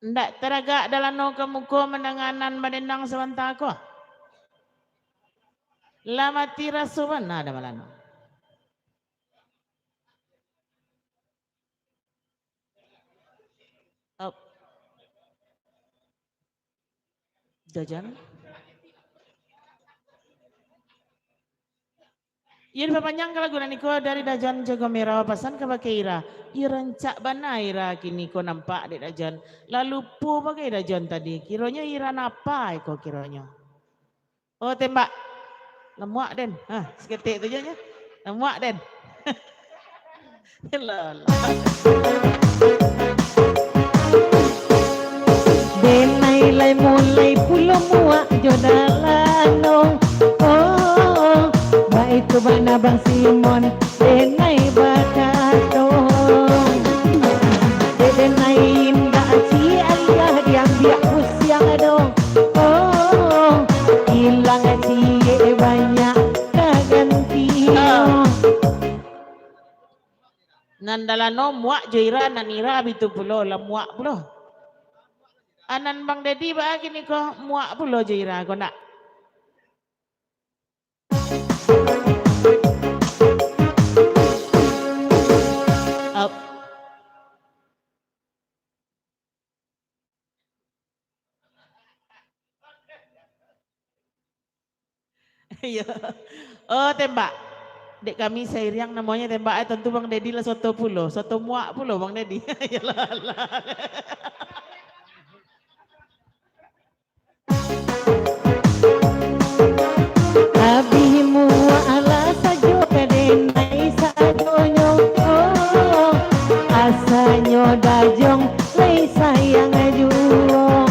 Ndak taragak Dalano ka muko mandanga nan badendang sabanta ko. Lah mati raso bana Dalano. Op. Dajan. Iyo, dipapanjang ka lagu nan iko dari Dajan Jago Merah, pasan kabake Ira. Iyo, rancak bana Ira kini ko nampak dek Dajan. Lah lupo bagai Dajan tadi. Kironyo Ira napa iko kironyo? Oh, tembak. Lamuak den. Ha, saketek tu je nyo. Lamuak den. Lah, lah. Denai lai mulai pulo muak jo Dalano. Oh, baitu bana Bang Simon, denai bakato. Dek denai indak ciek alah diambiak usia. Nan dalano muak jo ira, nan ira bitu pulo, lah muak pulo. Anan Bang Dedi baa kini ko, muak pulo jo ira ko ndak? Ap. Iyo. Oh, tembak. Dek kami sairiang namonyo tembak, eh, tantu Bang Dedi lah soto pulo, soto muak pulo Bang Dedi. Iyolah, alah. Abih muak alah sajo ka denai sadonyo. Oh, asanyo dajong lai sayang juo.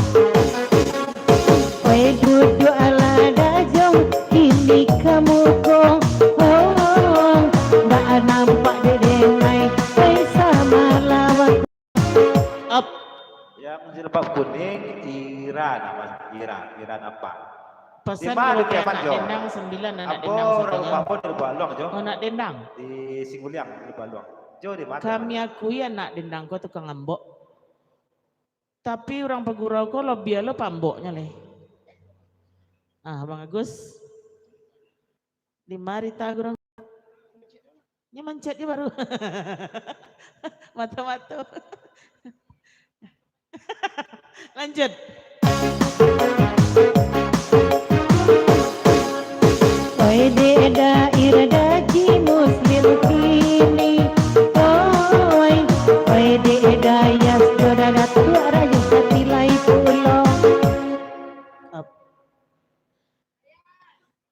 Oi duduak alah dajong kini ka muko. Oh, baa nampak dek denai lai samalawan. Up. Yang jilbab kuning, Ira nama, Ira, Ira nampak. Pasan kalau anak dendang sembilan, anak dendang satunya. Di Baluang, Jo. Oh, anak dendang. Di Singguliang, di Baluang. Jo, di mana? Kami akui anak dendang ko tukang ambok. Tapi urang pagurau ko labiah lo pamboknyo leh. Ah, Bang Agus. Di mari ta gurang. Nyo mancet je baru. Mato-mato. Lanjut. Oi dek Dair Daji Muslim kini. Oi, oi dek Dayas jo Datuak Rajo Satilai pulo.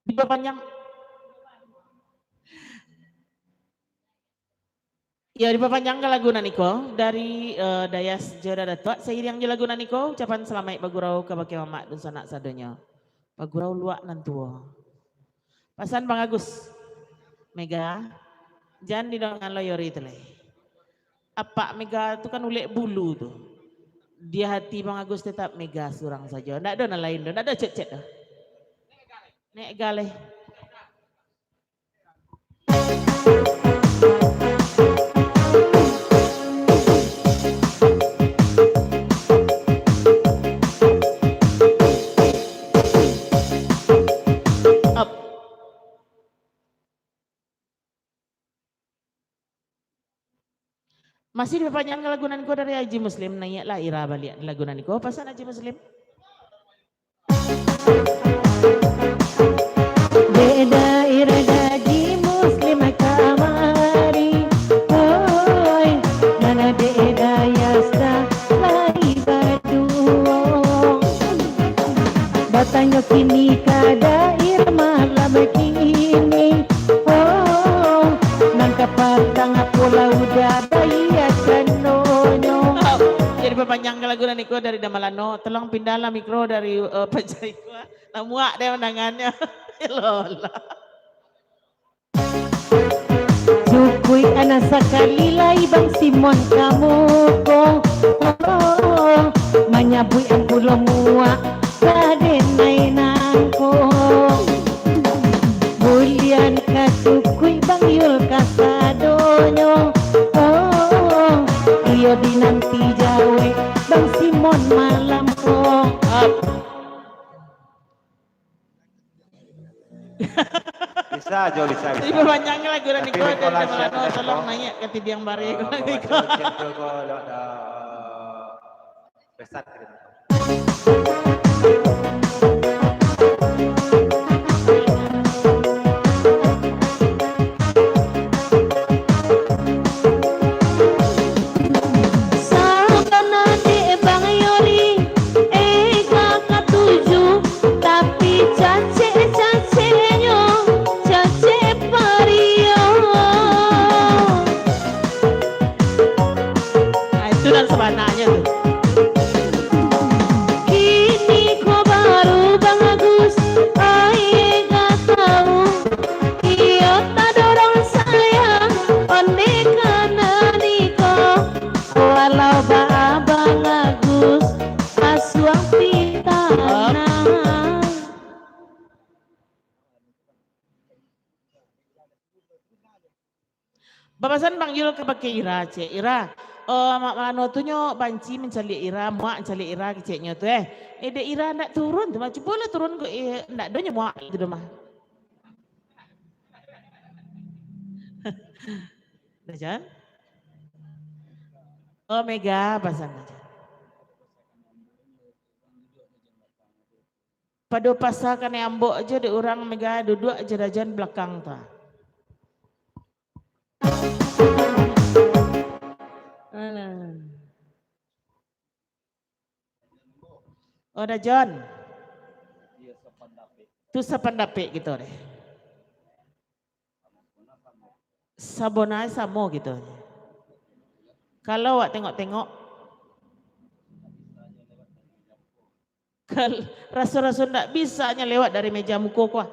Dipapanjang. Iyo, dipapanjang ka lagu nan iko dari, eh, Dayas jo Datuak. Sairiang jo lagu nan iko, ucapan salamaik bagurau kabake mamak dunsanak sadonyo. Bagurau luak nan tuo. Pasan Bang Agus. Mega, jan didongan lo Yori tu lai. Apak Mega tu kan ulek bulu tu. Di hati Bang Agus tetap Mega surang sajo. Ndak ado nan lain tu. Ndak ado cek-cek tu. Nek Galeh. Up. Masih dipapanjang lagu nan ko dari Haji Muslim, naiaklah Ira baliak di lagu nan ko, pasan Haji Muslim. Dek Dair Daji Muslim kamari, oi, nan dek Dayas lai baduo. Batanyo kini ka Dair malam kini, oh, nan ka patang pulau Dair baia canonyo. Jadi, papanjang ka lagu nan iko dari Damalano, tolong pindahlah mikro dari, eh, paja iko. Nak muak deh mandangannyo. Lolah. Cukuik anak sakali lai Bang Simon ka muko, oh, manyabuik ampulo muak ka denai nangko. Bulian ka cukuik Bang Yul kasadonyo, oh, iyo dinanti jawek Bang Simon malam ko. Bisa jo, bisa, bisa. Ibu panjang lagu dan. Tapi iko dari Damalano, tolong naiak ka tidiang bareh ko. Sabana dek Bang Yori, ega katuju, tapi cacek-caceknyo, cacek pario. Nah, itu nan sabananyo tu. Bapasan Bang Yul ka bakeh Ira, cek Ira. Oh, Mak Malano tu nyo banci mancaliak Ira, muak mancaliak Ira, keceknyo tu, eh. Eh, dek Ira ndak turun tu, mah. Cubolah turun ko, eh, ndak ado nyo muak tu doh, mah. Dah, Jan? Oh, Mega pasan aja. Pado pasa kanai ambok aja dek urang Mega duduak aja dajan balakang tu. Alah. Oh, Dajon. Tu sapandapek kito deh. Sabonanyo samo kito. Kalau awak tengok-tengok, kal-, raso-raso ndak bisa nyo lewat dari meja muko ko, ah.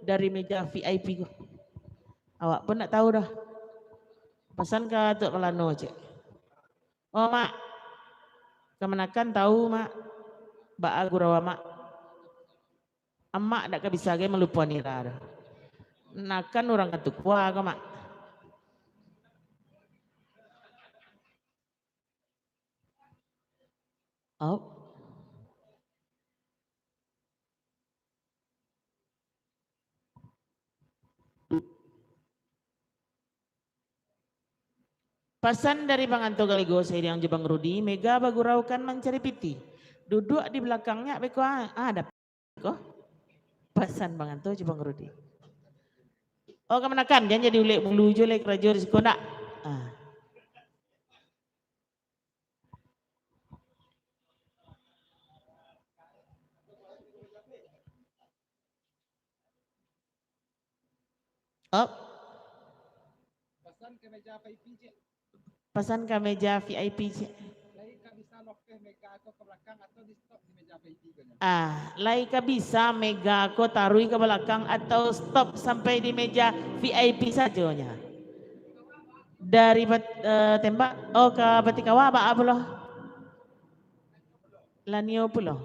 Dari meja V I P ko. Awak pun ndak tahu doh. Pasan ka Tuk Malano, cek. Oh, Mak. Kamanakan tahu, Mak. Baa gurau Amak. Amak dak ka bisa gai malupoan Ira doh. Nakan urang ka tukua ko, Mak. Au. Pasan dari panganto Galigo sairiang jo Bang Rudi, Mega bagurau kan mancari piti. Duduak di balakang nyo beko, ah, ah, dapek ko. Pasan panganto jo Bang Rudi. Oh, kamanakan, jan jadi ulek bulu jo lai karajo di siko ndak? Ah. Op. Pasan ka meja V I P, cek. Pasan ka meja V I P, cek. Lai ka bisa lokeh Mega ko ka balakang atau di stop di meja V I P ko nyo? Ah, lai ka bisa Mega ko taruih ka balakang atau stop sampai di meja V I P sajo nyo. Dari Pat-, eh, Tembak, oh, ka Patikawa, baa pulo? Lanio pulo.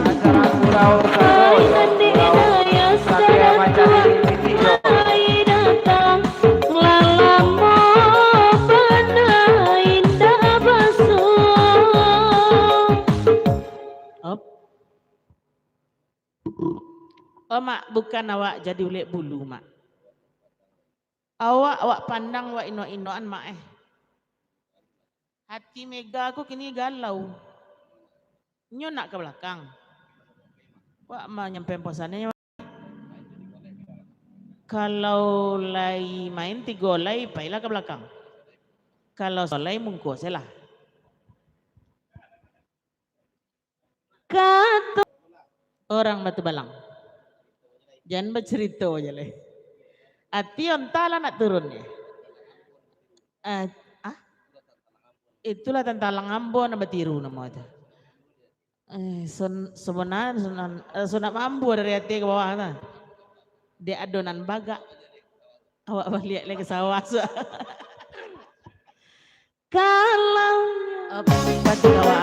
Acara Surau Satu, Surau Satria Macan di Sitio. Op. Oh, Mak, bukan awak jadi ulek bulu, Mak. Awak, awak pandang, awak inok-inokan, Mak, eh. Hati Mega ko kini galau. Nyo nak ka balakang. Awak manyampaian pasanyo, Mak. Kalau lai main tigo lai, pailah ka balakang. Kalau solai, mungko se lah. Kato urang Batubalang. Jan bacarito je lai. Ati onta lah nak turun je. Eh, ah? Itulah tantalang ambo nan batiru namo tu. Eh, sun-, subanan, sunan, eh, sunat mambu dari ati ka bawah tu. Dek ado nan bagak. Awak baliak lai ka sawah, sa. Kalau, eh, pasti kawa.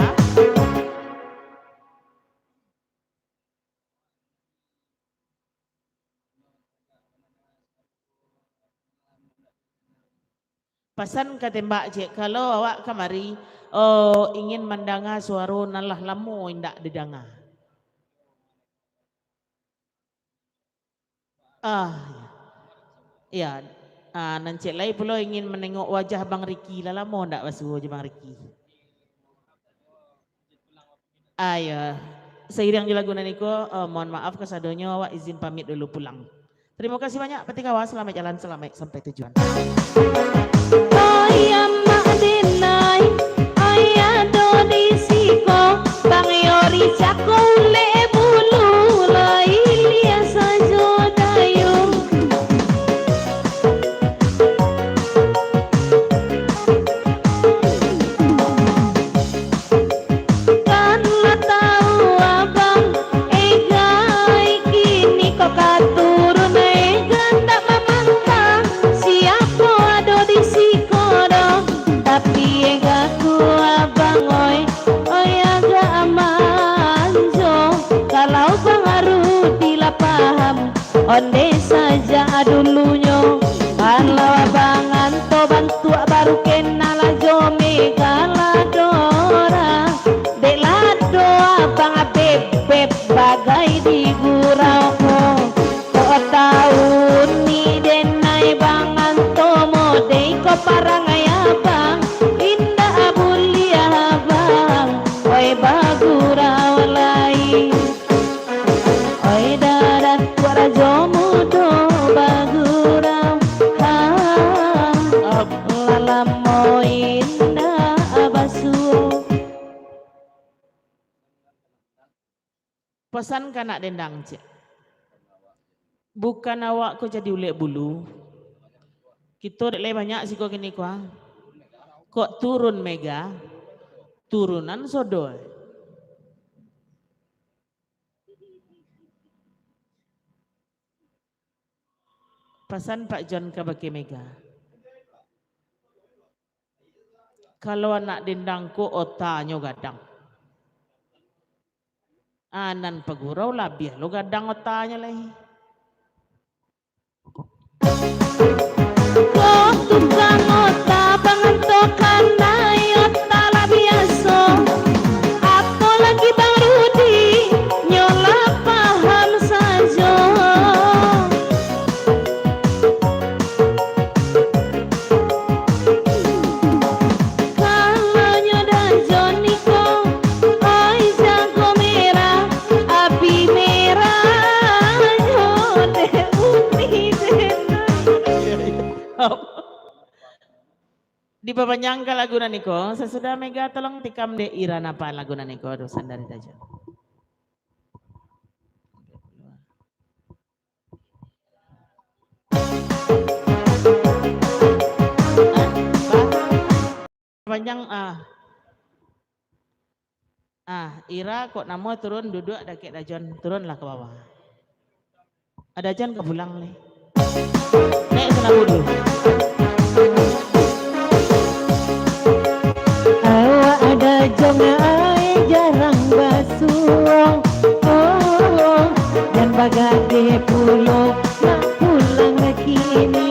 Pasan ka Tembak, cek, kalau awak kamari, oh, ingin mandanga suaro nan lah lamo indak didanga. Ah, ya. Ya. Ah, nan cek lai pulo ingin manengok wajah Bang Riki. Lah lamo ndak basuo jo Bang Riki. Ah, ya. Sairiang jo lagu nan iko, eh, mohon maaf kasadonyo, awak izin pamit dulu pulang. Tarimo kasih banyak, Patikawa. Salamaik jalan, salamaik sampai tujuan. Oi, amak denai, oi, ado di siko, Bang Yori cako ulek bulu, lai liek sajo dayu. Kan lah tau abang, Egai kini ko ka turun, Egai ndak mamantang, siapo ado di Dek sajak dulunyo, kalau abang Anto bantuak baru kenal jo Mega lah dorang. Dek lah do abang bebek bagai di gurau ko. Kok taun ni denai bang Anto model ko parangai abang, indak buliah abang, oi bagurau lai. Oi, dadah tuak rajo mudo bagurau, ha, lah lamo indak basuo. Pasan ka anak dendang, cek. Bukan awak ko jadi ulek bulu. Kito dek lai banyak siko kini ko, ah. Kok turun Mega, turunan sodo. Pasan Pak John kabake Mega. Kalau anak dendang ko otanyo gadang. Ah, nan pagurau labiah lo gadang otanyo lai. Ko tukang ota, pangantokan nai ota lah biaso. Apolagi Bang Rudi, nyo lah paham sajo. Kalau nyo dah Joni ko, oi jago merah, api merah nyo dek uni dek. Dipapanjangkan lagu nan iko, sasudah Mega tolong tikam dek Ira napa lagu nan iko, dosan dari Tajo. Panjang, ah. Ah, Ira kok namo turun duduak dakek Dajon, turunlah ka bawah. Adajon ka pulang lai. Naik sana dulu. Awak Adajon ai jarang basuo, oh, jan bagadeh pulo nak pulang kini.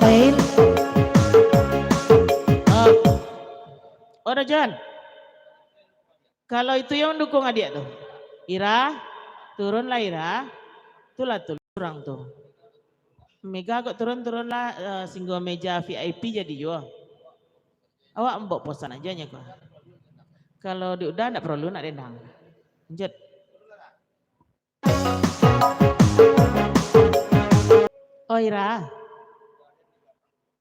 Lain. Oh. Oh, Dajon. Kalau itu yang mendukung adiak tu. Ira, turunlah Ira. Itulah tu, urang tu. Mega kok turun, turunlah, eh, singgo meja V I P jadi juo. Awak mbok posan aja nyo ko. Kalau di Uda ndak perlu nak dendang. Lanjut. Oh, Ira.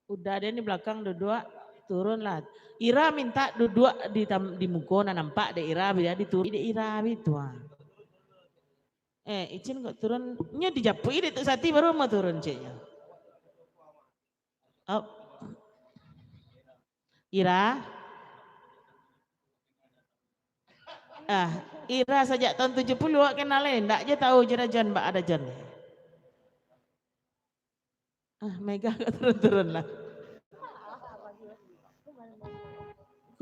Uda den di balakang duduak, turunlah. Ira mintak duduak di tam-, di muko, nan nampak dek Ira, bia diturun dek Ira, bitu ah. Eh, icin kok turun, nyo dijapuik dek Tuk Sati, baru mau turun, ceknyo. Op. Ira. Ah, Ira sajak tahun tujuh puluh awak kenal, eh. Ndak je tahu je Dajon, bak Adajon. Ah, Mega kok turun-turun lah.